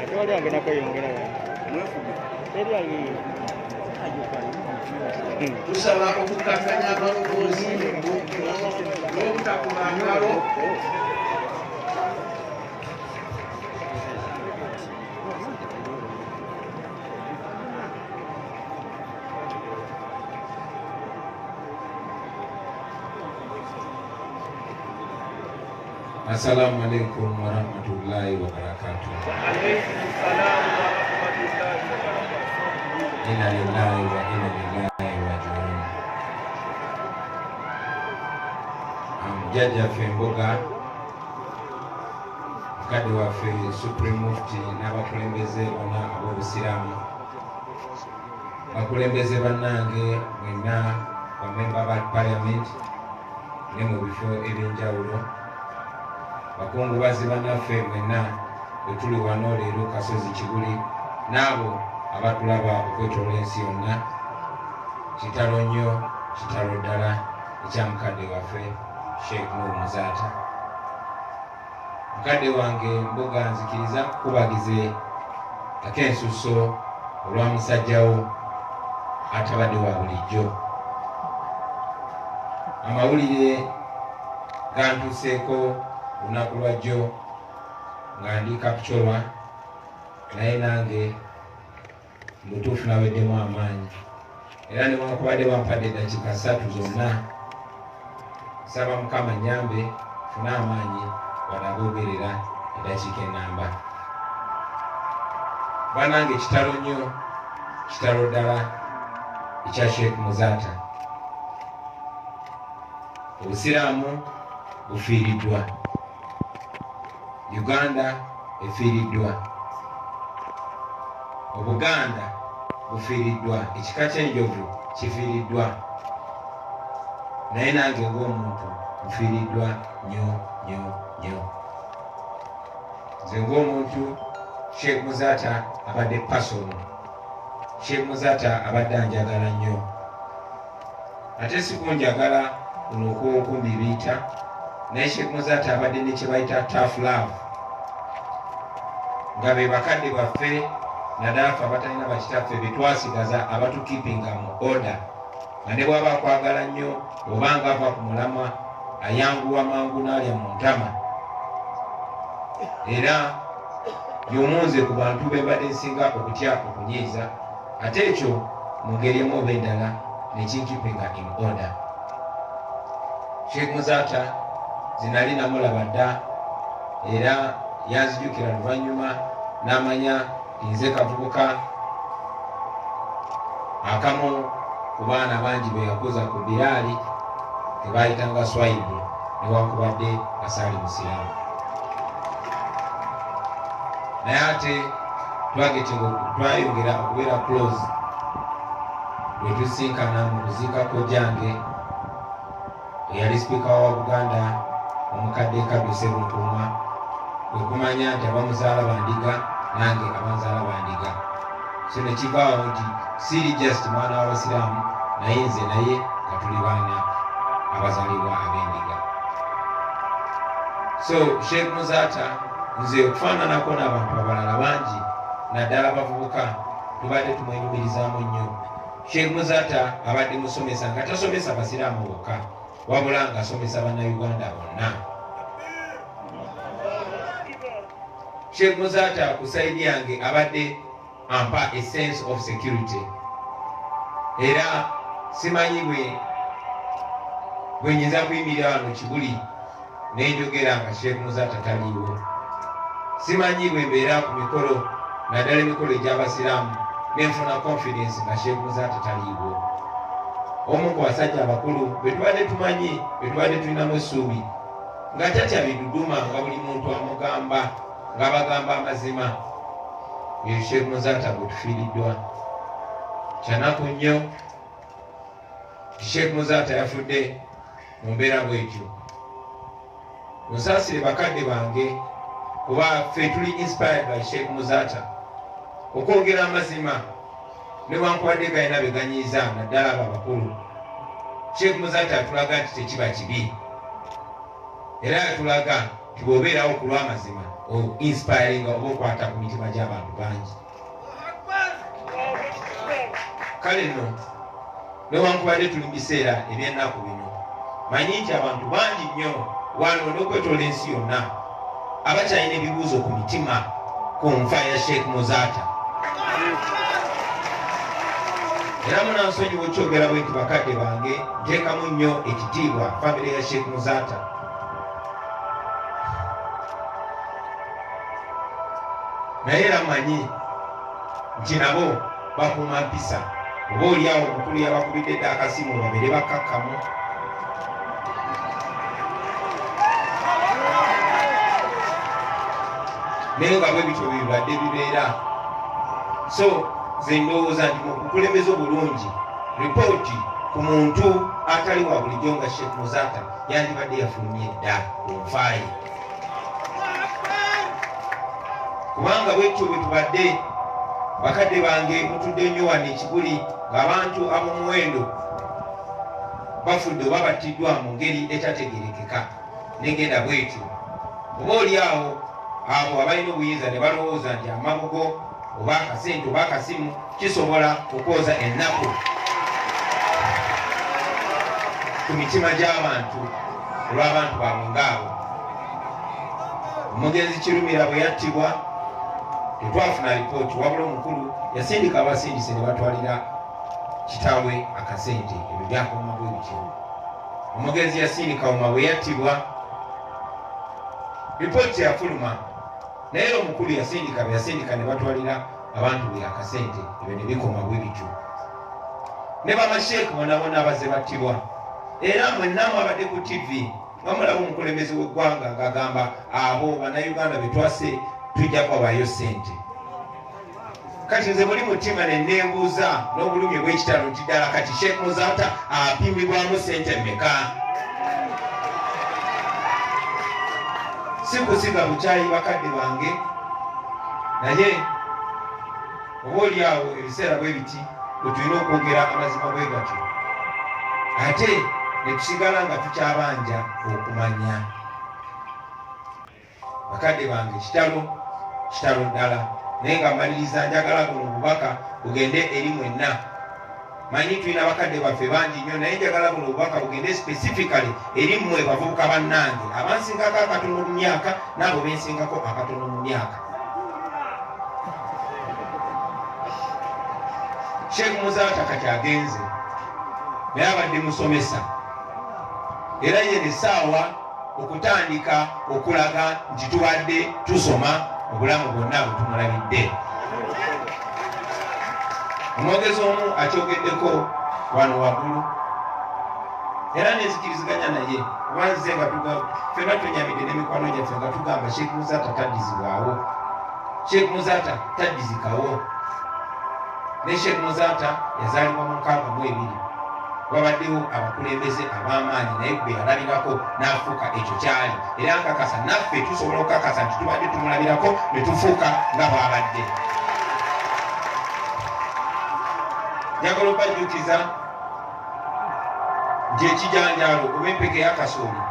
Tewali agenda kweyongera wano. Teri ali. Tusaba okukakkanya amaloboozi n'obutakuba ngalo. Assalamu alaikum warahmatullahi wabarakatuh. Inna lillahi wa inna ilaihi rajiun. Jjajjaffe Mbuga, mukadde waffe Supreme Mufti n'abakulembeze bonna ab'Obusiraamu, bakulembeze bannange mwenna, bamemba ba Parliament ne mu bifo ebyenjawulo, bakungubazi bannaffe mwenna bwe tuli wano leero Kasozi Kibuli, n'abo abatulaba okwetoloola ensi yonna, kitalo nnyo, kitalo ddala ekya mukadde waffe Sheikh Nuhu Muzaata. Mukadde wange Mbuga, nzikiriza nkukubagize ak'ensusso olwa musajjawo atabadde wa bulijjo. Amawulire gantuuseeko lunaku lwa jjo nga ndi Kapchorwa, naye nange mubutuufu naweddemu amaanyi, era newankubadde bampadde eddakiika 3 zonna, nsaba Mukama nyambe fune amaanyi wadagoogerera eddakiika enamba. Banange, kitalo nnyo, kitalo ddala ekya Sheikh Muzaata. Obusiraamu bufiiriddwa, Uganda efiiriddwa, Obuganda bufiiriddwa, ekika ky'enjovu kifiiriddwa, naye nange ng'omuntu nfiiriddwa nnyo nnyo nnyo. Nze ng'omuntu, Sheikh Muzaata abadde personal. Sheikh Muzaata abadde anjagala nnyo, ate sikunjagala kuno okw'okumbibiita, naye Sheikh Muzaata abadde ne kye bayita tough love, nga be bakadde baffe, naddala ffe abatalina bakitaffe, be twasigaza abatukeepinga mu order, nga ne bw'aba akwagala nnyo oba nga ava ku mulamwa, ayanguwa mangu n'alya mu ntama. Era y'omunze ku bantu be mbadde nsinga okutya okunyiiza, ate ekyo mu ngeri emu oba endala nekinkeepinga in order. Sheikh Muzaata zinali namulaba dda, era yanzijukira luvannyuma n'amanya nze kavubuka akamu ku baana bangi be yakuza ku Biraali tebayitanga Swaibu, newankubadde asaali musiraamu. Naye ate twayongera okubeera close bwe tusinkana mu kuziika kojjange eyali sipiika wa Buganda, omukadde Kaddu Sserunkuuma, kwe kumanya nti abamuzaala bandiga, nange abanzaala bandiga. So nekivaawo nti siri just mwana w'abasiraamu, naye nze naye nga tuli baana abazaalibwa ab'endiga. So Sheikh Muzaata, nze okufaananako n'abantu abalala bangi, naddala abavubuka, tubadde tumwenyumirizaamu nnyo. Sheikh Muzaata abadde musomesa, nga tasomesa basiraamu bokka, wabula ng'asomesa Bannayuganda bonna. Sheikh Muzaata ku side yange abadde ampa a sense of security, era simanyi bwe nyinza kuyimirira wano Kibuli nenjogera nga Sheikh Muzaata taliiwo. Simanyi bwe mbeera ku mikolo, naddala emikolo egy'abasiraamu, nenfuna confidence nga Sheikh Muzaata taliiwo. Omu ku basajja abakulu be tubadde tumanyi, be tubadde tulinamu essuubi, nga tatya biduduma, nga buli muntu amugamba nga bagamba amazima, ye Sheikh Muzaata gwe tufiiriddwa. Kyanaku nnyo. Sheikh Muzaata yafudde mu mbeera bwetyo. Musaasire bakadde bange, kuba ffe tuli inspired by Sheikh Muzaata okwogera amazima newankubadde galina be ganyiiza, naddala abo abakulu. Sheikh Muzaata atulaga nti tekiba kibi, era yatulaga nti bw'obeerawo ku lw'amazima Inspiring oba okwata ku mitima gy'abantu bangi. Kale nno newankubadde tuli mu biseera eby'ennaku bino, manyi nti abantu bangi nnyo wano n'okwetoola ensi yonna abakyalina ebibuuzo ku mitima ku nfa ya Sheikh Muzaata. Era munansonyiwa okyogera bwe nti bakadde bange, nteekamu nnyo ekitiibwa famire ya Sheikh Muzaata. Naye era mmanyi nti nabo bakuuma mpisa, oba oli awo omukulu yabakubidde dda akasimu babeere bakkakkamu. Naye nga bwe bityo bibadde bibeera. So nze ndowooza nti mu bukulembeze obulungi, ripooti ku muntu atali wa bulijjo nga Sheikh Muzaata yandibadde yafulumye dda ku nfaayi, kubanga bwetyo bwe tubadde. Bakadde bange, mutudde nnyo wano e Kibuli ng'abantu ab'omuwendo bafudde oba battiddwa mu ngeri etategerekeka negenda bwetyo. Oba oli awo abo abalina obuyinza ne balowooza nti amabugo oba akasente oba akasimu kisobola okwoza ennaku ku mitima gy'abantu olw'abantu baabwe ngaabo. Omugenzi Kirumira bwe yattibwa tetwafuna lipooti, wabula omukulu yasindika abasindise ne batwalira kitaawe akasente. Ebyo byakoma bwe bityo. Omugenzi Yasini Kawuma bwe yattibwa lipooti yafuluma, naye omukulu yasindika be yasindika ne batwalira abantu be akasente. Ebyo ne bikoma bwe bityo. Ne bamasheeke bonna bonna abazze battibwa, era mwenna mwabadde ku TV nga mulaba omukulembeze w'eggwanga ng'agamba abo Bannayuganda be twase tujja kubawaayo ssente. Kati nze muli mutima ne neebuuza n'obulumi obw'ekitalo nti ddala kati Sheikh Muzaata apimibwamu ssente mmeka? Si kusiga bukyayi, bakadde bange, naye oba oli awo ebiseera bwe biti bwe tulina okwogera amazima bwe gatyo, ate ne tusigala nga tukyabanja okumanya. Bakadde bange, kitalo, kitalo ddala. Naye nga mmaliriza, njagala buno obubaka bugende eri mwenna. Manyi tulina bakadde baffe bangi nnyo, naye njagala buno obubaka bugende specifically eri mmwe bavubuka bannange abansingako akatono mu myaka n'abo bensingako akatono mu myaka. Sheikh Muzaata kati agenze, naye abadde musomesa, era ye nesaawa okutandika okulaga nti tubadde tusoma obulamu bwonna bwe tumulabidde. Omwogezi omu akyogeddeko wano waggulu, era nenzikiriziganya naye, kuba nzize nga ffenna twenyamidde n'emikwano gyaffe nga tugamba Sheikh Muzaata taddizibwawo, Sheikh Muzaata taddizikawo. Ne Sheikh Muzaata yazaalibwa mu 62. Wabaddewo abakulembeze ab'amaanyi, naye gwe yalabirako n'afuuka ekyo kyali. Era nkakasa naffe tusobola okukakasa nti tubadde tumulabirako ne tufuuka nga bw'abadde. Njagala obajjukiza nti ekijanjaalo oba empeke y'akasooli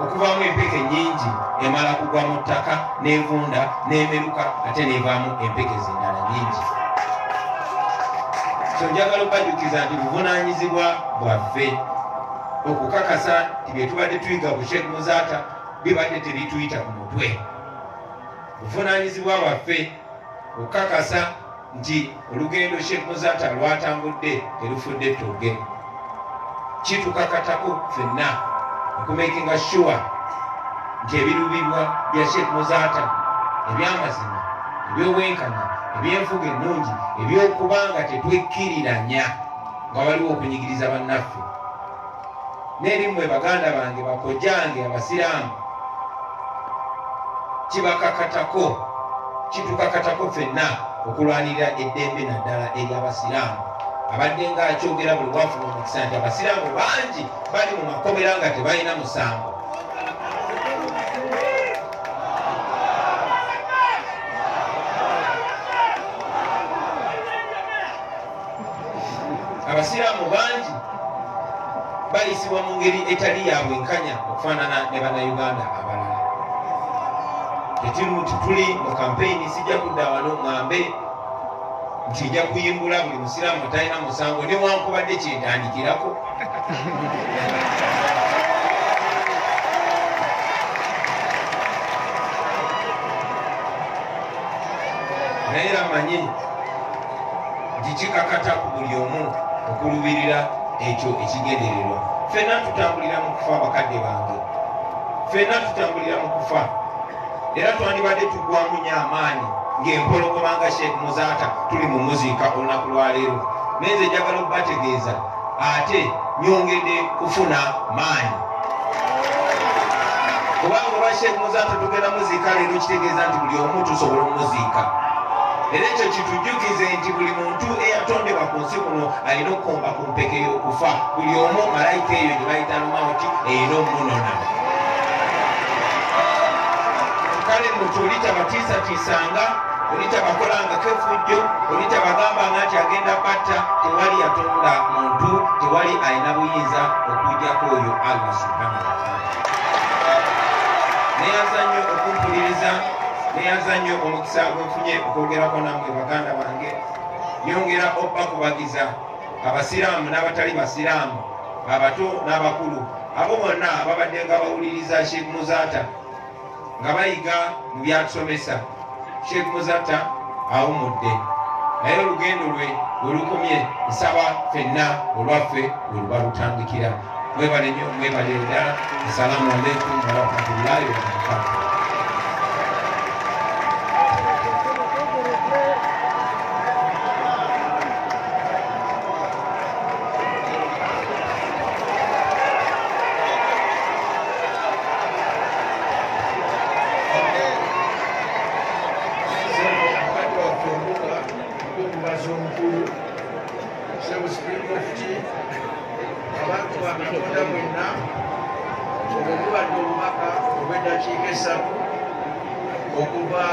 okuvaamu empeke nnyingi emala kugwa mu ttaka n'evunda n'emeruka, ate n'evaamu empeke zendala nnyingi. So njagala okubajjukiza nti buvunaanyizibwa bwaffe okukakasa nti bye tubadde tuyiga ku Sheikh Muzaata bibadde tebituyita ku mutwe. Buvunaanyizibwa bwaffe okukakasa nti olugendo Sheikh Muzaata lwatambudde terufudde ttogge. Kitukakatako ffenna okumakinga sure nti ebirubirwa bya Sheikh Muzaata ebyamazima, ebyobwenkanya, ebyenfuga ennungi, ebyokuba nga tetwekkiriranya nga waliwo okunyigiriza bannaffe, n'erimmwe baganda bange, bakojjange abasiraamu, kibakakatako, kitukakatako ffenna okulwanirira eddembe naddala ery'abasiraamu. Abadde nga akyogera buli bwafuna omukisa nti abasiraamu bangi bali mu makomera nga tebalina musango. Abasiraamu bangi bayisibwa mu ngeri etali ya bwenkanya okufaanana ne Bannayuganda abalala. Tuli mu kampeyini, sijja kudda wano ŋŋambe nti nja kuyimbula buli musiraamu atalina musango newankubadde kyentandikirako. Naye era mmanyi nti kikakata ku buli omu okulubirira ekyo ekigendererwa. Ffenna tutambulira mu kufa, bakadde bange, ffenna tutambulira mu kufa, era twandibadde tuggwamu nnyo amaanyi ng'empologoma nga Sheikh Muzaata tuli mu muziika olunaku lwaleero. Naye nze njagala okubategeeza ate nyongedde kufuna maanyi, kubanga oba Sheikh Muzaata tugenda muziika leero, kitegeeza nti buli omu tusobola omuziika. Era ekyo kitujjukize nti buli muntu eyatondebwa ku nsi kuno alina okukomba ku mpeke y'okufa. Buli omu malayika eyo gye bayita lumauti erina omunona. Kale nno oli tabatiisatiisanga, oli tabakolangako effujjo, oli tabagambanga nti agenda batta. Tewali yatonda muntu, tewali alina buyinza okujjako oyo Allah subhanahu wataala. Neyaza nnyo okumpuliriza, neyaza nnyo omukisa gwenfunye okwogerako nammwe baganda bange. Nyongera obbakubagiza abasiraamu n'abatali basiraamu, abato n'abakulu, abo bonna ababadde nga bawuliriza Sheikh Muzaata nga bayiga mu byatusomesa. Sheikh Muzaata awummudde, naye olugendo lwe we lukomye, nsaba ffenna olwaffe we luba lutandikira. Mwebale nnyo, mwebale ddala. Assalamu alaikum warahmatullahi wabarakatuh. Mukadde waffe Ombuga omukungubazi omukulu, Ssebo Supreme Mufti, abantu ba Katonda mwenna, obwo bubadde obubaka obw'eddakiika 3 okuva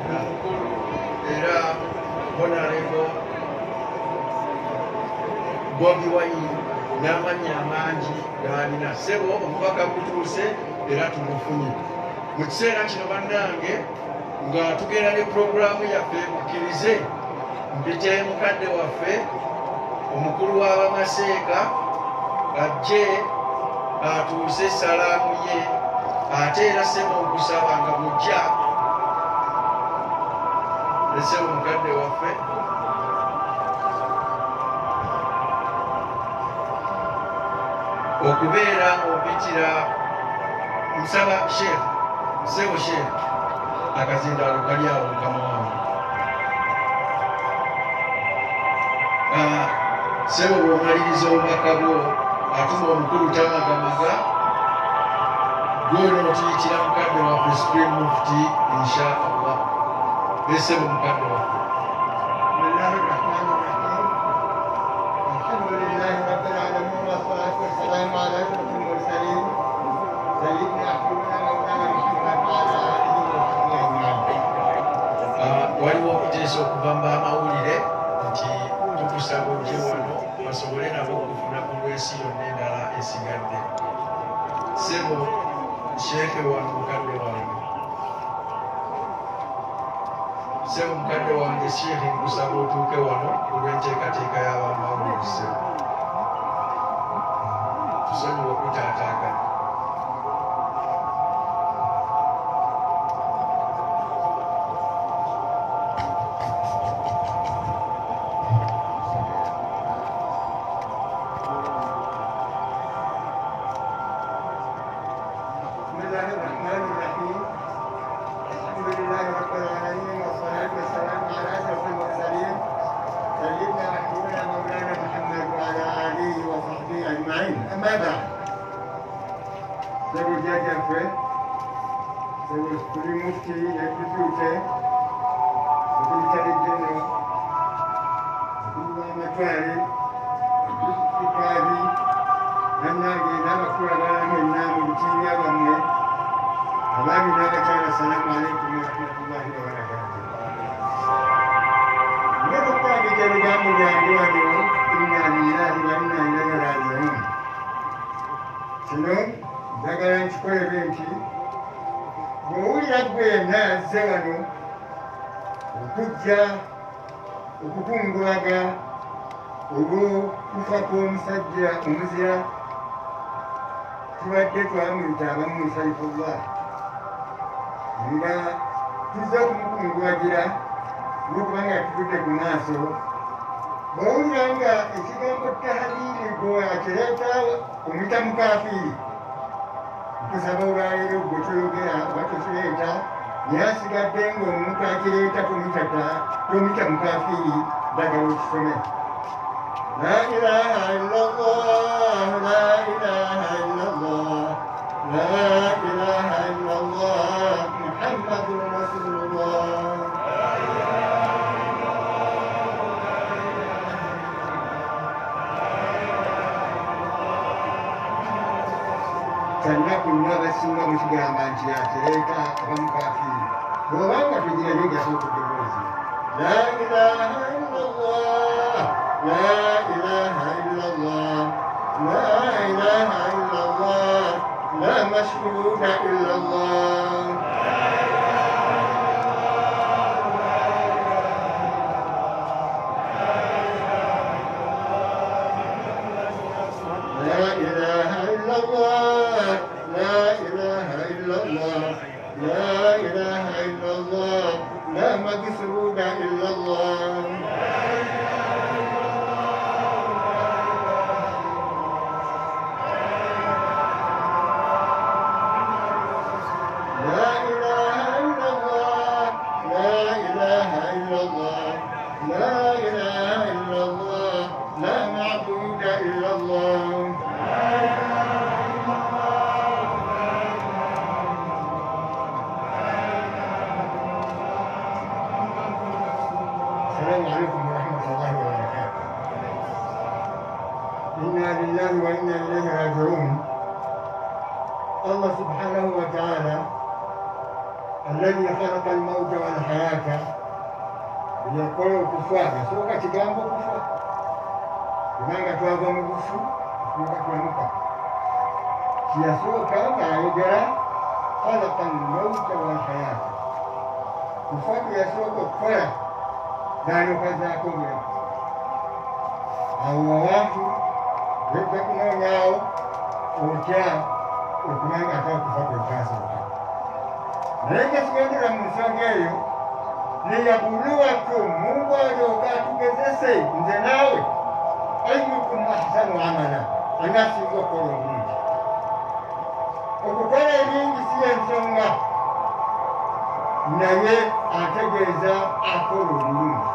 mu mukulu era Honorable Bobi Wine n'amannya amangi g'alina. Ssebo, obubaka butuuse era tumufunye mu kiseera kino. Bannange, nga tugenda ne puroguraamu yaffe, mukkirize mpite mukadde waffe omukulu w'abamaseeka ajje atuuse salaamu ye. Ate era ssebo, nkusaba nga bujja esebo mukadde waffe. Okubeera ng'ompitira, nsaba Sheekh, sebo Sheekh, akazindaalo kali awo, mukama wange. Ah, sebo, bw'omaliriza obubaka bwo, atuma omukulu tamagamaga gwona otuyitira mukadde waffe Supreme Mufti, insha Allah. Esebo mukadde waffe. بسم الله الرحمن الرحيم، الحمد لله رب العالمين، والصلاة والسلام على أشرف المرسلين، سيدنا حبيبنا مولانا محمد وعلى آله وصحبه أجمعين. Ah, waliwo okuteesa okuva mu bamawulire nti tukusaba ojje wano basobole nabo okufuna ku lw'ensi yonna endala esigadde. Sebo sheekhe wange, mukadde wange, sebo mukadde wange sheekhe, nkusaba otuuke wano olw'enteekateeka y'abamawulire. Sebo, tusonyiwe okutaataagana. بسم الله الرحمن الرحيم، الحمد لله رب العالمين، والصلاة والسلام على أشرف المرسلين، سيدنا حبيبنا مولانا محمد وعلى آله وصحبه أجمعين. أما بعد، Sebo jjajjaffe, Sebo Supreme Mufti Ekituute, Secretary General, Mukulu w'amatwale, Disitulikaabi, bannange n'abakulu abalala mwenna mu bitiibwa bwammwe, abaami n'abakyala, assalamu alaikum warahmatullahi wabarakatuh. Ngenda okutandika ebigambo byange wano, inna lillahi wa inna ilaihi rajiun. Kino njagala nkikolere nti Bw'owulira ggwe yenna azze wano okujja okukungubaga olw'okufa kw'omusajja omuzira, tubadde twamuyita abamu Saifullah, nga tuzze okumukungubagira olw'okubanga yatuvudde ku maaso. Bw'owulira nga ekigambo tahaliiri gwe akireeta omuyita mukafiiri, nkusaba olwaleero gwe toyogera oba tokireeta, naye asigadde ng'omuntu akireeta tomuyita mukafiiri, ddagala okisome. La ilaha illallah, la ilaha illallah, la ilaha illallah, Muhammadun Rasulullah. Kyannaku nnyo abasinga mukigamba nti akireeta aba mukafiiri, bw'obanga tugira yegasooka eddoboozi la ilaha illallah, la ilaha illallah, la ilaha illallah, la mashhuda illallah. La ilaha illallah, la ilaha illallah, la ilaha illallah, la maqsuda illallah. La ilaha illallah, la ilaha illallah, la ilaha illallah, la ma'buda illallah. السلام عليكم ورحمة الله وبركاته. إنا لله وإنا إليه راجعون. الله سبحانه وتعالى الذي خلق الموت والحياة yakola okufa, yasooka kigambo okufa, kubanga twava mu bufu okutuuka tulamuka. Kiyasooka ng'ayogera khalaqa almauta walhayata, kufa kwe yasooka okukola n'alyokazaako obulamu. Awo awantu ojja kunoonyaawo otya okubanga ate okufa kwe kwasooka. Naye tekigendera mu nsonga eyo, liyabuluwakum, Mungu alyoka atugezese nze naawe, ayyukum ahsanu amala, ani asinga okukola obulungi. Okukola ebingi si ensonga, naye ategeeza akola obulungi.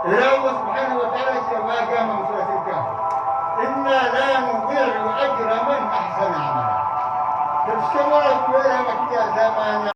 Era Allah subhanahu wa ta'ala kyeyava agamba mu surati Al-Kahf, inna la nudhi'u ajra man ahsana amala. Tetusobola kubeera nga tulyazaamaanya.